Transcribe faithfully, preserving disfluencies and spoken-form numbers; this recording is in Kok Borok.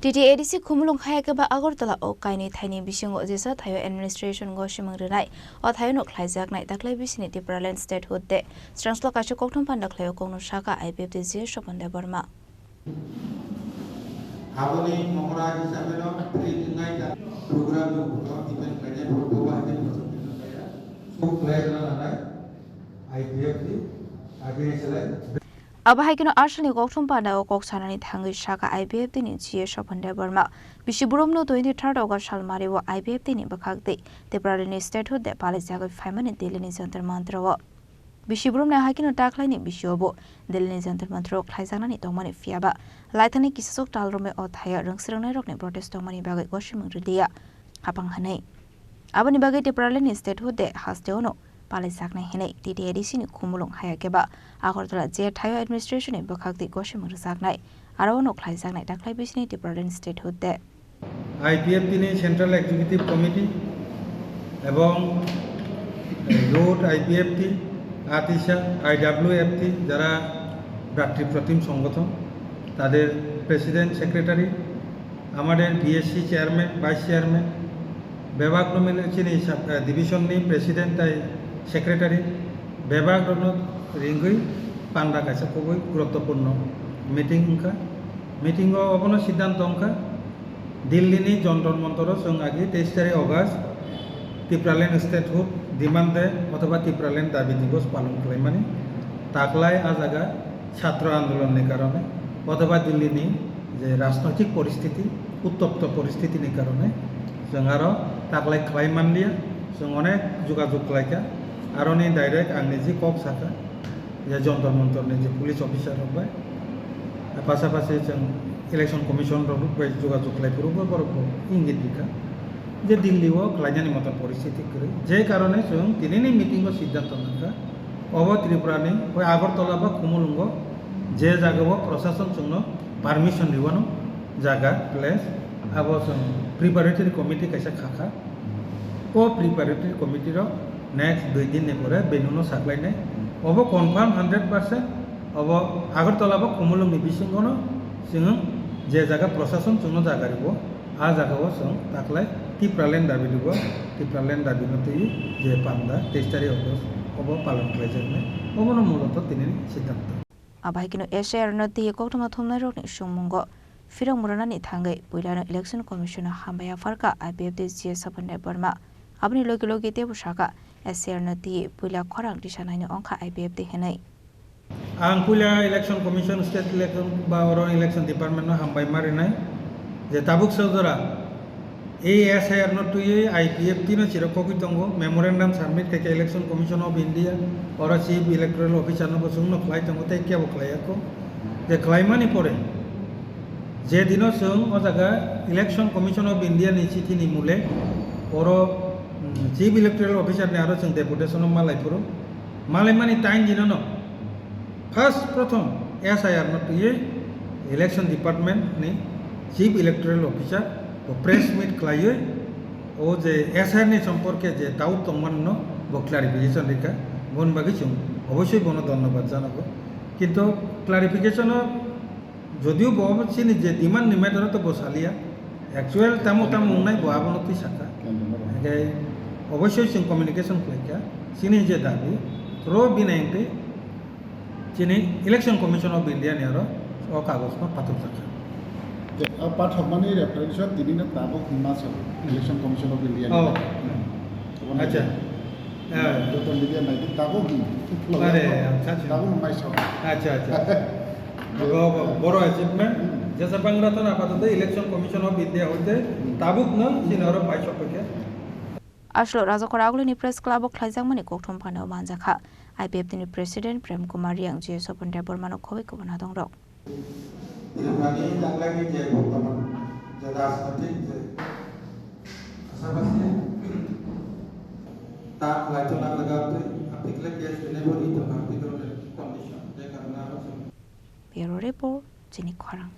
T T A D C Khumulwng hai khe ba Agartala o kainwi thaini bisingo jesa thaio administration gosimung rwnai, o thaio no khlaijaknai daklai bisini Tipraland Statehood Day. Srangslok kaisa kokthum panda khlaio kokno sakha I P F T G Swapan Debbarma. Aboni mohora hisabe no twi wngnai da program no buto depend khlainai bo bo bahai khe project no khlaiya. Sok khlai rwna nanai I P F T, I P F T selai. Abo hai kheno aswkni kokthum panda o kok sanani thangwi sakha I P F T ni G A Swapan Debbarma. Bisi boromno twenty third August sal mari o I P F T ni bwkhak twi Tipraland ni Statehood Day palaijagwi phaimani Delhi ni Jantar Mantar o. Bisi boromni hai kheno taklaini bisio bo Delhi ni Jantar Mantar o khlaijaknani tongmani, phiya ba laithani kisasok tal romwi o thaya rwngsrwngnairokni protest tongmani bagwi gosimung rwliya hapang hwnwi. Aboni bagwi Tipraland ni Statehood Day haste ono palaijaknai hwnwi T T A D C ni Khumulwng hai khe ba Agartala je thaio administration ni bwkhak twi gosimung rwjaknai, aro ono khlaijaknai daklai bisini Tipraland Statehood Day. I P F T ni Central Executive Committee এবং Youth I P F T, ATISA, I W F T, যারা ভ্রাতৃপ্রতিম সংগঠন, তাদের president, secretary, আমাদের BSc chairman, vice chairman, বেবাক নমিনেশন হিসাব, ডিভিশন নি প্রেসিডেন্ট তাই সেক্রেটারি, বেবাক রনো রিঙ্গুই পান্ডা কাছে খুবই গুরুত্বপূর্ণ মিটিং হংখা। মিটিং ও অবনো সিদ্ধান্ত হংখা, দিল্লি নি যন্তর মন্তর ও চং আগে তেইশ তারিখ অগাস্ট টিপ্রাল্যান্ড স্টেটহুড ডিমান্ড ডে অথবা টিপ্রাল্যান্ড দাবি দিবস পালন খালাইমানি। তাকলাই আ জায়গা ছাত্র আন্দোলননি কারণে অথবা দিল্লিনি যে রাজনৈতিক পরিস্থিতি, উত্তপ্ত পরিস্থিতিনি কারণে চং আরো তাকলাই খালাই মানলিয়া, চং অনেক যোগাযোগ খালাইকা, আরো নি ডাইরেক্ট আংনি যে কক সাকা, যে যন্তর মন্তরনি যে পুলিশ অফিসার রক bai, পাশাপাশি চং ইলেকশন কমিশন রক bai যোগাযোগ খালাই পুরো বড় ইঙ্গিত দিকা, যে দিল্লি ও খালাইনানি মতন পরিস্থিতি করে, যে কারণে চং দিননি মিটিং ও সিদ্ধান্ত নাকা, Obo Tripura ni, oi Agartala ba Khumulwngo, je jaga o prosason chwngno permission riwano jaga, place, abo chwng preparatory committee kaisa khakha. O preparatory committee rok next dui din ni pore venue no saklainai. Obo confirm hundred percent, obo Agartala ba Khumulwng ni bisingo no chwng je jaga prosason chwngno jaga riwo, A jaga o chwng taklai Tipraland dabi dugo, Tipraland dabi no twi je panda teis tarik August obo palon khlaijaknai, obono muloto tini siddhanto. Abo hai kheno S I R no twi koktwma thumnairokni songmungo phirok mwrwnani thangwi puilano Election Commission o hambai yapharkha I P F T G A Swapan Debbarma. Aboni logi logi teibo sakha, S I R no twi puila khorang tisanaino wngkha I P F T hinwi. Ang puila Election Commission, State Election ba oro Election Department no hambai ma rinai je tabuk sojora ei S I R no twiwi I P F T no chirok kogwi tongo, memorandum submit khaikha Election Commission of India, oro Chief Electoral Officer no bo chwngno khlai tongo tei kebo khlai yakho. Je khlaimani pore je dino chwng o jaga Election Commission of India ni chithi ni mule oro, mm, Chief Electoral Officer ni aro chwng deputation o malai phuru. Malaimani tain dino no first prothom S I R no twiwi Election Department ni Chief Electoral Officer bo press meet khlaiwi o je S I R ni somporke je doubt tongmani no bo clarification rikha, boni bagwi chwng obossoi bono dhonnobad janago. Kintu clarification o Jodio bo obo chini je demand ni matter o to bo saliya, actual tamo tamo wngnai bo abono twi sakha. Hingke obossoi chwng communication khlaikha, chini je dabi, ro bini hingke chini Election Commission of India ni aro o kagoj no pathok jakha. Je, o pathokmani reference o tini no tabuk hwnma sa Election Commission of India ni. Oh. Obo Acha. Joto media nai di, tabuk hwn. Are, acha, acha. Tabuk hwn mai sa. Acha, acha. Bo, bo, boro achievement. Jesa bangra to na pato de Election Commission of India hoite tabuk no chini aro pai sok paikha. Aslo Rajakhor Agulini Press Club o khlaijakmani kokthum phano manjakha. I P F T ni President Prem Kumar Reang, G A Swapan Debbarma no khobwi kubun adongrok. Tripurani taklaini je bortoman je rajnoitik je pasapasi ta khlaitona jaga tei article case rinaibo ri tongkha article condition je karone aro chwng. Bureau Report, Chini Khorang.